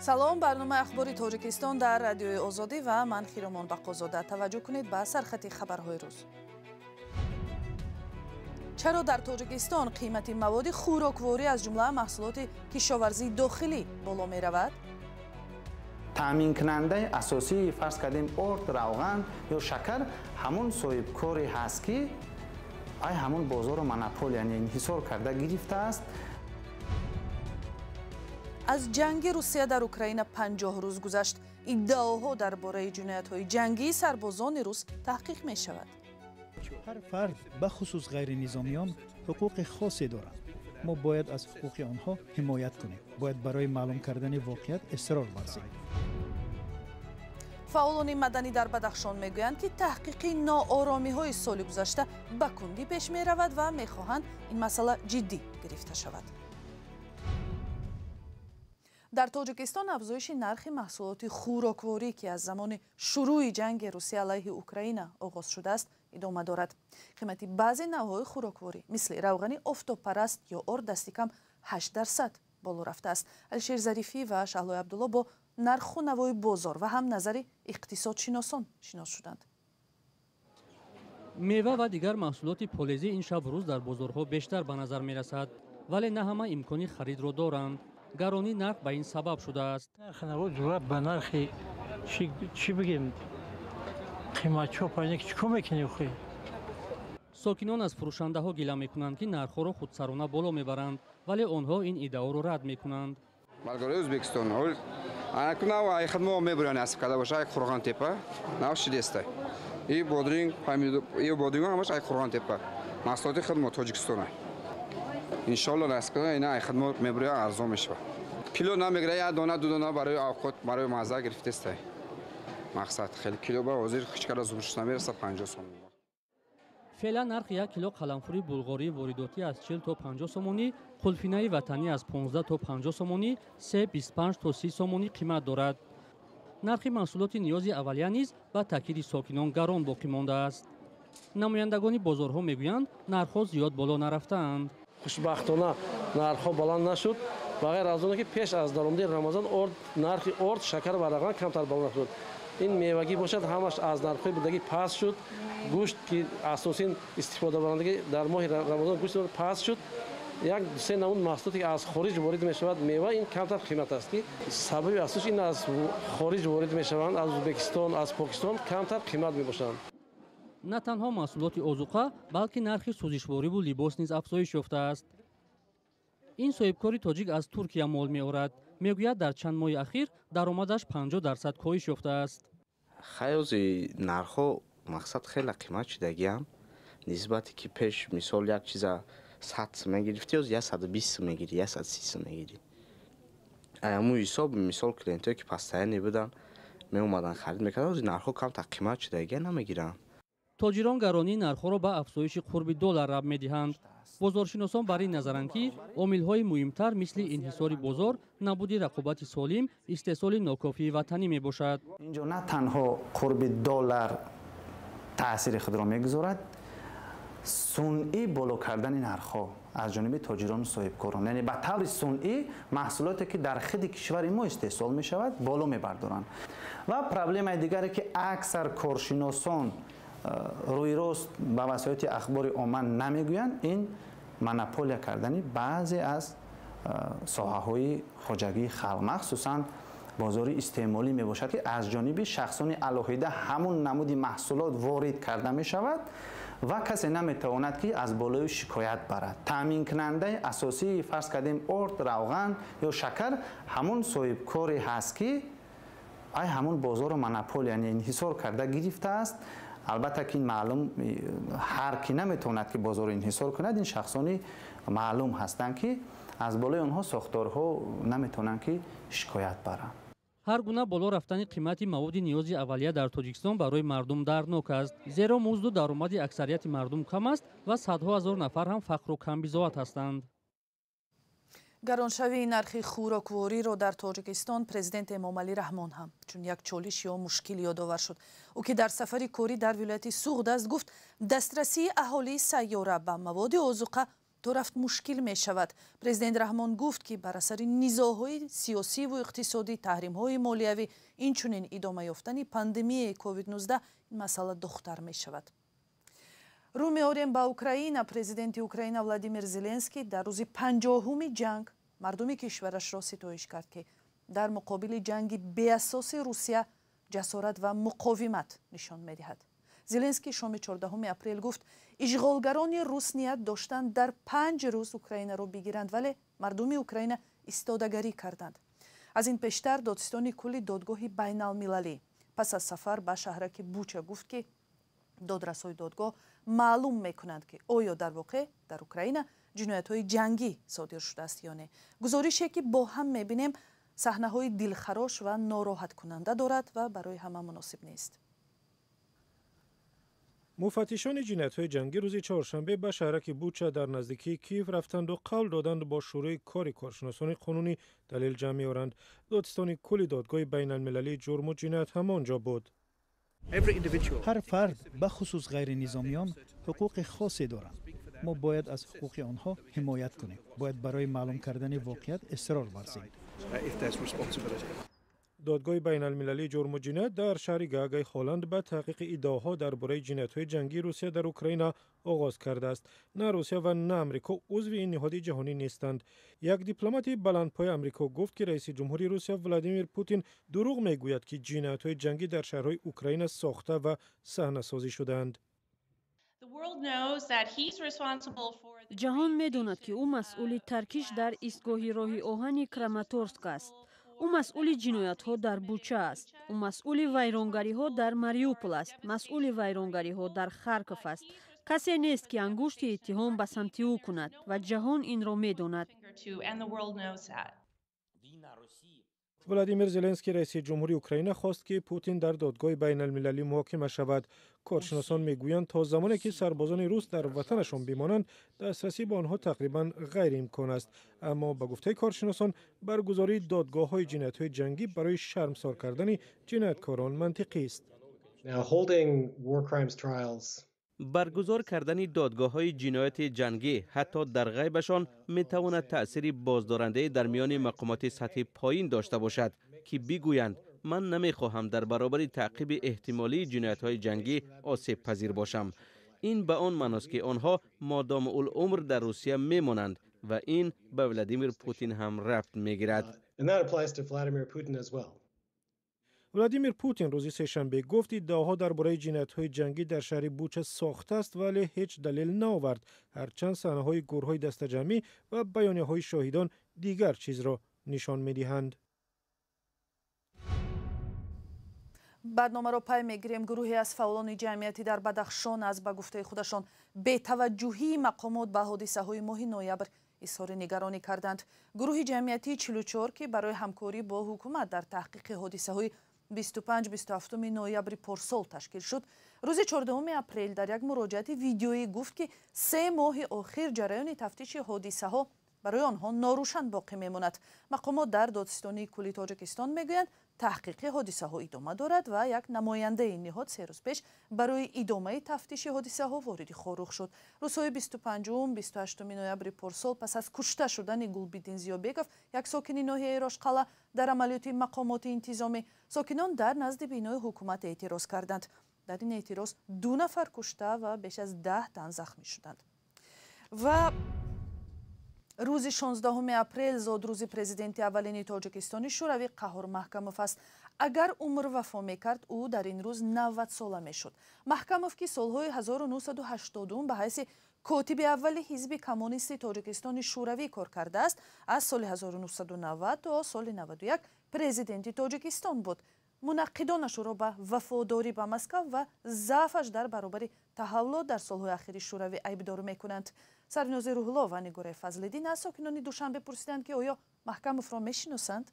Салом, барномаи Ахбори Тоҷикистон дар Радиои Озодӣ ва ман Хиромон Бақозода. Таваҷҷӯҳ кунед ба сархати хабарҳои рӯз. Чаро дар Тоҷикистон қимати маводи хӯрокворӣ, аз ҷумла маҳсулоти кишоварзии дохилӣ, боло меравад? Таъминкунандаи асосии, фарз кардем, орд, равған ё шакар ҳамон соҳибкоре ҳаст, ки ай ҳамон бозорро монополия, яъне инҳисор карда гирифтааст. Аз ҷанги Русия дар Украина 50 рӯз гузашт. Иддаоҳо дар бораи ҷиноятҳои ҷангии сарбозони рус таҳқиқ мешавад. Ҳар фард, бахусус ғайринизомиён, ҳуқуқи хосе доранд. Мо бояд аз ҳуқуқи онҳо ҳимоят кунем, бояд барои маълум кардани воқеият исрор варзем. Фаъолони маданӣ дар Бадахшон мегӯянд, ки таҳқиқи нооромиҳои соли гузашта ба кундӣ пеш меравад ва мехоҳанд ин масъала ҷиддӣ гирифта шавад. Дар Тоҷикистон афзоиши нархи маҳсулоти хӯрокворӣ, ки аз замони шурӯи ҷанги Русия алайҳи Украина оғоз шудааст, идома дорад. Қимати баъзе навъҳои хӯрокворӣ, мисли равғани офтобпараст ё орд, дасти кам 8% боло рафтааст. Алишер Зарифӣ ва Шаҳлои Абдулло бо нарху навои бозор ва ҳам назари иқтисодшиносон шинос шуданд. Мева ва дигар маҳсулоти полезӣ ин шабу рӯз дар бозорҳо бештар ба назар мерасад, вале на ҳама имкони харидро доранд. Гаронии нарх ба ин сабаб шудааст. Нархи наво ҷураб ба нархи чӣ бигем, қиматчо пайна, ки чӣ кор мекунем хӯй. Сокинон аз фурӯшандаҳо гила мекунанд, ки нархҳоро худсарона боло мебаранд, вале онҳо ин иддаоро рад мекунанд. Болгари, Ӯзбекистон нав ай хидмо мебурян, асб карда боша, ай Қурғонтепа нав шидеста и бодринг, помидор и бодринг ҳамаш ай Қурғонтепа, маҳсулоти хидмо Тоҷикистона. Иншоалло, насиб кунад, ина ай хидмо мебурян, арзон мешавад. Кило намегира, як дона, ду дона барои авқот, барои мазза гирифтестай. Мақсад, хеле кило ба ҳозир ҳеч кара зурш намераса 50 сомон. Феълан нархи як кило қаламфури булғории воридотӣ аз 40 то 50 сомонӣ, қулфинаи ватанӣ аз 15 то 50 сомонӣ, себ 25 то 30 сомонӣ қимат дорад. Нархи маҳсулоти ниёзи аввалия низ, ба таъкиди сокинон, гарон боқӣ мондааст. Намояндагони бозорҳо мегӯянд, нархҳо зиёд боло нарафтаанд. Хушбахтона, нархҳо баланд нашуд. Ба ғайр аз оне ки пеш аз даромади Рамазон орд, нархи орд, шакар ва равған камтар боло нашуд. Ин мевагӣ бошад, ҳамаш аз нархҳои будагӣ паст шуд. Гӯшт, ки асосин истифодабарандагӣ дар моҳи Рамазон гӯшт, паст шуд. Як се намуд маҳсулоте, ки аз хориҷ ворид мешавад, мева, ин камтар қимат аст, ки сабаби асосиш ин аз хориҷ ворид мешаванд, аз Ӯзбекистон, аз Покистон, камтар қимат мебошанд. На танҳо маҳсулоти озуқа, балки нархи сӯзишвориву либос низ афзоиш ёфтааст. Ин соҳибкори тоҷик аз Туркия мол меорад. Мегӯяд, дар чанд моҳи ахир даромадаш 50% коҳиш ёфтааст. Хаёзи нархҳо, мақсад, хеле қимат шудагиам нисбате ки пеш. Мисол, як чиза 100 сум мегирифтӣ, ҳозир 120 сум мегирӣ, 130 сум мегирӣ. Аяму ҳисоб, мисол, клиентое ки постоянный буданд, меомаданд, харид мекарданд, ҳозир нархҳо камтар қимат шудагия, намегиранд. Тоҷирон гаронии нархҳоро ба афзоиши қурби доллар рабт медиҳанд. Бозоршиносон бар ин назаранд, ки омилҳои муҳимтар, мисли инҳисори бозор, набуди рақобати солим, истеҳсоли нокофии ватанӣ мебошад. Инҷо на танҳо қурби доллар таъсири худро мегузорад, сунъӣ боло кардани нархҳо аз ҷониби тоҷирону соҳибкорон, яъне ба таври сунъӣ маҳсулоте, ки дар худи кишвари мо истеҳсол мешавад, боло мебардоранд. Ва проблемаи дигаре, ки аксар коршиносон рӯи рост ба васоити ахбори омма намегӯянд, ин монополия кардани баъзе аз соҳаҳои хоҷагии халқ, махсусан бозори истеъмолӣ мебошад, ки аз ҷониби шахсони алоҳида ҳамун намуди маҳсулот ворид карда мешавад ва касе наметавонад, ки аз болои шикоят барад. Таъминкунандаи асосии, фарз кардем, орд, равған ё шакар ҳамон соҳибкоре ҳаст, ки ай ҳамон бозорро монополия, яъне инҳисор карда гирифтааст. Албатта ки ин маълум, ҳар ки наметавонад, ки бозорро инҳисор кунад. Ин шахсони маълум ҳастанд, ки аз болои онҳо сохторҳо наметавонанд, ки шикоят баранд. Ҳар гуна боло рафтани қимати маводи ниёзи аввалия дар Тоҷикистон барои мардум дарднок аст, зеро музду даромади аксарияти мардум кам аст ва садҳо ҳазор нафар ҳам фақру камбизоат ҳастанд. Гароншавии нархи хӯроквориро дар Тоҷикистон президент Эмомалӣ Раҳмон ҳам чун як чолиш ё мушкил ёдовар шуд. Ӯ, ки дар сафари корӣ дар вилояти Суғд аст, гуфт, дастрасии аҳолии сайёра ба маводи озуқа То рафт мушкил мешавад. Президент Раҳмон гуфт, ки бар асари низоъҳои сиёсиву иқтисодӣ, таҳримҳои молиявӣ, инчунин идома ёфтани пандемияи COVID-19 ин масъала доғтар мешавад. Рӯ меорем ба Украина. Президенти Украина Владимир Зеленский дар рӯзи 50-уми ҷанг мардуми кишварашро ситоиш кард, ки дар муқобили ҷанги беасоси Русия ҷасорат ва муқовимат нишон медиҳад. Зеленский шоми 14 апрел гуфт, ишғолгарони рус ният доштанд дар 5 рӯз Украинаро бигиранд, вале мардуми Украина истодагарӣ карданд. Аз ин пештар додситони кулли Додгоҳи байналмилалӣ пас аз сафар ба шаҳраки Буча гуфт, ки додрасҳои додгоҳ маълум мекунанд, ки оё дар воқеъ дар Украина ҷиноятҳои ҷангӣ содир шудааст ё не. Гузорише, ки бо ҳам мебинем, саҳнаҳои дилхарош ва нороҳаткунанда дорад ва барои ҳама муносиб нест. Муфаттишони ҷиноятҳои ҷангӣ рӯзи чоршанбе ба шаҳраки Буча дар наздикии Киев рафтанду қавл доданд, бо шурӯи кори коршиносони қонунӣ далел ҷамъ меоранд. Додситони кулли Додгоҳи байналмилалии ҷурму ҷиноят ҳамон ҷо буд. Ҳар фард, бахусус ғайринизомиён, ҳуқуқи хосе доранд. Мо бояд аз ҳуқуқи онҳо ҳимоят кунем, бояд барои маълум кардани воқеият исрор варзем. Додгоҳи байналмилалии ҷурму ҷиноят дар шаҳри Гаагаи Холланд ба таҳқиқи иддаоҳо дар бораи ҷиноятҳои ҷангии Русия дар Украина оғоз кардааст. На Русия ва на Амрико узви ин ниҳоди ҷаҳонӣ нестанд. Як дипломати баландпои Амрико гуфт, ки раиси ҷумҳури Русия Владимир Путин дурӯғ мегӯяд, ки ҷиноятҳои ҷангӣ дар шаҳрҳои Украина сохта ва саҳнасозӣ шудаанд. Ҷаҳон медонад, ки ӯ масъули таркиш дар истгоҳи роҳи оҳани Краматорск аст. Ӯ масъули ҷиноятҳо дар Буча аст. Ӯ масъули вайронгариҳо дар Мариупол аст, масъули вайронгариҳо дар Харков аст. Касе нест, ки ангушти иттиҳом ба самти ӯ кунад, ва ҷаҳон инро медонад. Владимир Зеленский, раиси ҷумҳури Украина, хост, ки Путин дар додгоҳи байналмилалӣ муҳокима шавад. Коршиносон мегӯянд, то замоне ки сарбозони рус дар ватанашон бимонанд, дастрасӣ ба онҳо тақрибан ғайриимкон аст. Аммо ба гуфтаи коршиносон, баргузории додгоҳҳои ҷиноятҳои ҷангӣ барои шармсор кардани ҷинояткорон мантиқӣ аст. Баргузор кардани додгоҳҳои ҷинояти ҷангӣ ҳатто дар ғайбашон метавонад таъсири боздорандае дар миёни мақомоти сатҳи поин дошта бошад, ки бигӯянд, ман намехоҳам дар баробари таъқиби эҳтимолии ҷиноятҳои ҷангӣ осебпазир бошам. Ин ба он маъност, ки онҳо модомулумр дар Русия мемонанд, ва ин ба Владимир Путин ҳам рабт мегирад. Владимир Путин рӯзи сешанбе гуфт, иддаоҳо дар бораи ҷиноятҳои ҷангӣ дар шаҳри Буча сохтааст, вале ҳеҷ далел наовард, ҳарчанд саҳнаҳои гурҳои дастаҷамъӣ ва баёнияҳои шоҳидон дигар чизро нишон медиҳанд. Барномаро пай мегирем. Гурӯҳе аз фаъолони ҷамъиятӣ дар Бадахшон аз ба гуфтаи худашон бетаваҷҷӯҳии мақомот ба ҳодисаҳои моҳи ноябр изҳори нигаронӣ карданд. Гурӯҳи ҷамъиятии 44, ки барои ҳамкорӣ бо ҳукумат дар таҳқиқи ҳодисаҳои 25-27 ноябри порсол ташкил шуд, рӯзи 14 апрел дар як муроҷиати видеоӣ гуфт, ки 3 моҳи охир ҷараёни тафтиши ҳодисаҳо барои онҳо норӯшан боқӣ мемонад. Мақомот дар Додситонии кулли Тоҷикистон мегӯянд, таҳқиқи ҳодисаҳо идома дорад ва як намояндаи ин ниҳод 3 рӯз пеш барои идомаи тафтиши ҳодисаҳо вориди Хоруғ шуд. Рӯзҳои 25-28 ноябри порсол, пас аз кушта шудани Гулбиддин Зиёбеков, як сокини ноҳияи Рошқала, дар амалиёти мақомоти интизомӣ, сокинон дар назди бинои ҳукумат эътироз карданд. Дар ин эътироз ду нафар кушта ва беш аз 10 тан захмӣ шуданд. Ва рӯзи 16 апрел зодрӯзи президенти аввалини Тоҷикистони Шӯравӣ Қаҳҳор Маҳкамов аст. Агар умр вафо мекард, ӯ дар ин рӯз 90 сола мешуд. Маҳкамов, ки солҳои 1980 ба ҳайси котиби аввали Ҳизби коммунисти Тоҷикистони Шӯравӣ кор кардааст, аз соли 1990 то соли 91 президенти Тоҷикистон буд. Мунаққидонаш ӯро ба вафодорӣ ба Москав ва заъфаш дар баробари таҳаввулот дар солҳои ахири Шӯравӣ айбдор мекунанд. Сарнози Рӯҳулло ва Нигораи Фазлиддин аз сокинони Душанбе пурсиданд, ки оё Маҳкамовро мешиносанд.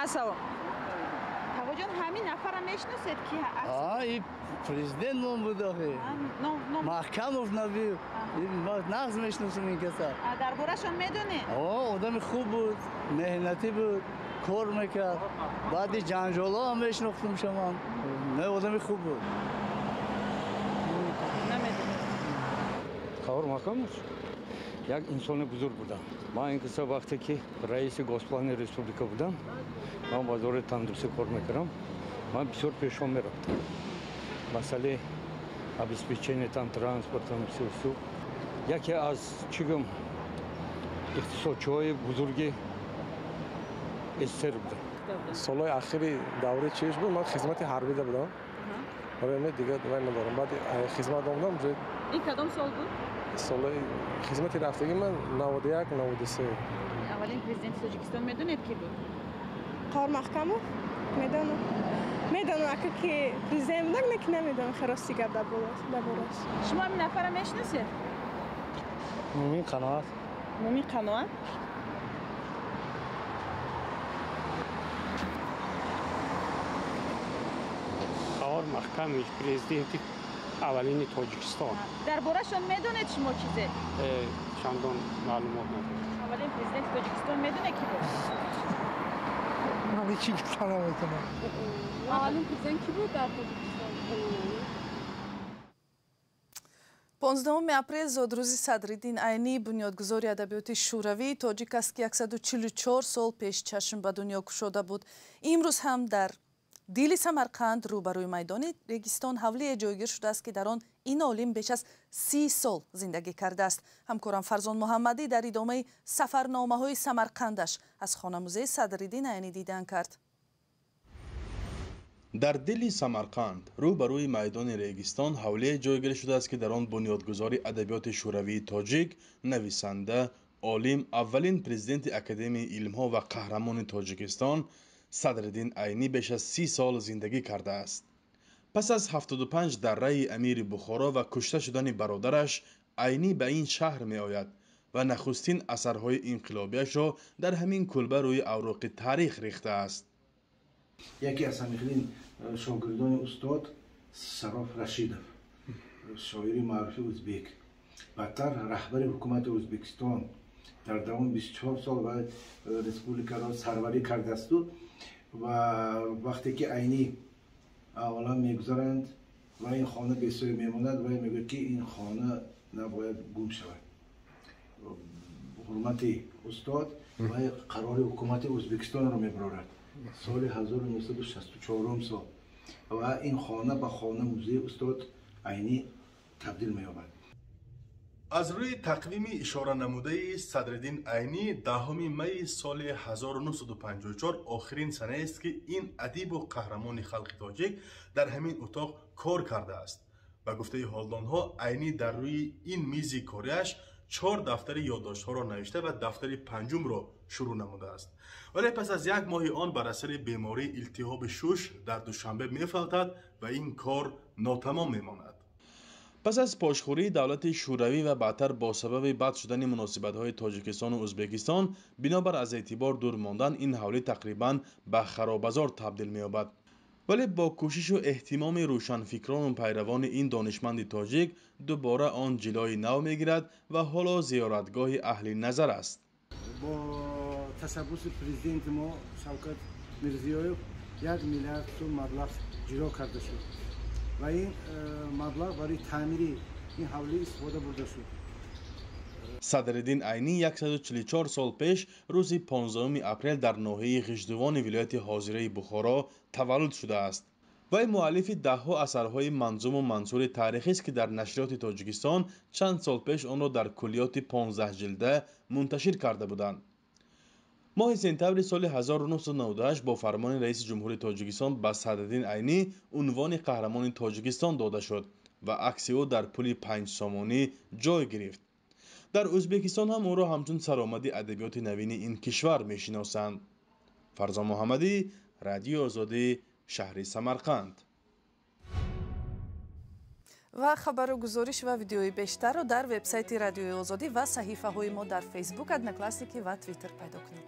Ассалом, тағоҷон, ҳамин нафарро мешиносед, ки? Президент мон буд охи, Маҳкамов Наби, нағз мешиносам ин каса. Дар борашон медонед? Одами хуб буд, меҳнатӣ буд, кор мекард. Баъди ҷанҷолҳо ҳам мешинохтум шаман. Не, одами хуб буд. Қаҳор Маҳкамович як инсони бузург будам. Ман ин киса вақте ки раиси Госплани республика будам, ман вазорати тандурустӣ кор мекардам, ман бисёр пешон мерафтам. Масъалаи обеспечение там транспортом всё. Яке аз чӣ гум иқтисодчиҳои бузурги СССР будам. Солҳои ахири давраи чиш буд, ман хизмати ҳарбида будам. Барои ман дигар вай надорам. Баъди хизмат омадам. Ин кадом сол буд? Солҳои хизмати рафтагӣ ман 91, 93. Аввалин президенти Тоҷикистон медонед ки буд? Қаҳор Маҳкамов? Медонам. Медонам, ака ки президент будак, не ки намедонам, хеле гап дар бораш. Шумо ҳамин нафарро мешиносед? Мумин Қаноат. Мумин Қаноат? Қаҳор Маҳкамович президенти аввалини Тоҷикистон. Дар борашон медонед шумо чизе? Чандон маълумот надорам. Аввалин президенти Тоҷикистон медонед ки буд? Ман ҳеҷ гуфта наметавонам. Аввалин президент ки буд дар Тоҷикистон? 15 апрел зодрӯзи Садриддин Айнӣ, бунёдгузори адабиёти шӯравии тоҷик аст, ки 144 сол пеш чашм ба дунё кушода буд. Имрӯз ҳам дар дили Самарқанд рӯбарӯи майдони Регистон ҳавлие ҷойгир шудааст, ки дар он ин олим беш аз 30 сол зиндагӣ кардааст. Ҳамкорам Фарзон Муҳаммадӣ дар идомаи сафарномаҳои Самарқандаш аз хонамузеи Садриддин Айнӣ дидан кард. Дар дили Самарқанд рӯбарӯи майдони Регистон ҳавлие ҷойгир шудааст, ки дар он бунёдгузори адабиёти шӯравии тоҷик, нависанда, олим, аввалин президенти Академияи илмҳо ва қаҳрамони Тоҷикистон Садриддин Айнӣ беш аз 30 сол зиндагӣ кардааст. Пас аз 75 дарраи амири Бухоро ва кушта шудани бародараш, Айнӣ ба ин шаҳр меояд ва нахустин асарҳои инқилобиашро дар ҳамин кулба рӯи авроқи таърих рехтааст. Яке аз ҳамихелин шогирдони устод Сароф Рашидов, шоири маъруфи ӯзбек, баъдтар раҳбари ҳукумати Ӯзбекистон дар давоми 24 сол ва республикаро сарварӣ кардасту ва вақте ки Айнӣ аввалан мегузаранд ва ин хона бесоя мемонад, ва мегӯяд ки ин хона набояд гум шавад. Ҳурмати устод ва қарори ҳукумати Ӯзбекистонро мебарорад соли 1964 сол ва ин хона ба хона музеи устод Айнӣ табдил меёбад. Аз рӯи тақвими ишоранамудаи Садриддин Айнӣ 10 майи соли 1954 охирин санаест, ки ин адибу қаҳрамони халқи тоҷик дар ҳамин утоқ кор кардааст. Ба гуфтаи ҳолдонҳо, Айнӣ дар рӯи ин мизи кориаш 4 дафтари ёддоштҳоро навишта ва дафтари панҷумро шурӯъ намудааст. Вале пас аз як моҳи он бар асари бемории илтиҳоби шуш дар Душанбе мефавтад ва ин кор нотамом мемонад. Пас аз пошхӯрии давлати Шӯравӣ ва баъдтар бо сабаби бад шудани муносибатҳои Тоҷикистону Ӯзбекистон, бинобар аз эътибор дур мондан, ин ҳавлӣ тақрибан ба харобазор табдил меёбад. Вале бо кӯшишу эҳтимоми рӯшанфикрону пайравони ин донишманди тоҷик дубора он ҷилои нав мегирад ва ҳоло зиёратгоҳи аҳли назар аст. Бо ташаббуси президенти мо Шавкат Мирзиёев 1 миллиард сум маблағ ҷиро карда шуд ва ин маблағ барои таъмири ин ҳавлӣ истифода бурда шуд. Садриддин Айнӣ 144 сол пеш рӯзи 15 апрел дар ноҳияи Ғиждувони вилояти ҳозираи Бухоро таваллуд шудааст. Вай муаллифи даҳҳо асарҳои манзуму мансури таърихист, ки дар нашриёти Тоҷикистон чанд сол пеш онро дар куллиёти 15 ҷилда мунташир карда буданд. Моҳи сентябри соли 1998 бо фармони раиси ҷумҳури Тоҷикистон ба Садриддин Айнӣ унвони қаҳрамони Тоҷикистон дода шуд ва акси ӯ дар пули 5 сомонӣ ҷой гирифт. Дар Ӯзбекистон ҳам ӯро ҳамчун саромади адабиёти навини ин кишвар мешиносанд. Фарзон Муҳаммадӣ, Радиои Озодӣ, шаҳри Самарқанд. Ва хабару гузориш ва видеои бештарро дар вебсайти Радиои Озодӣ ва саҳифаҳои мо дар Фейсбук, Одноклассники ва Твиттер пайдо кунед.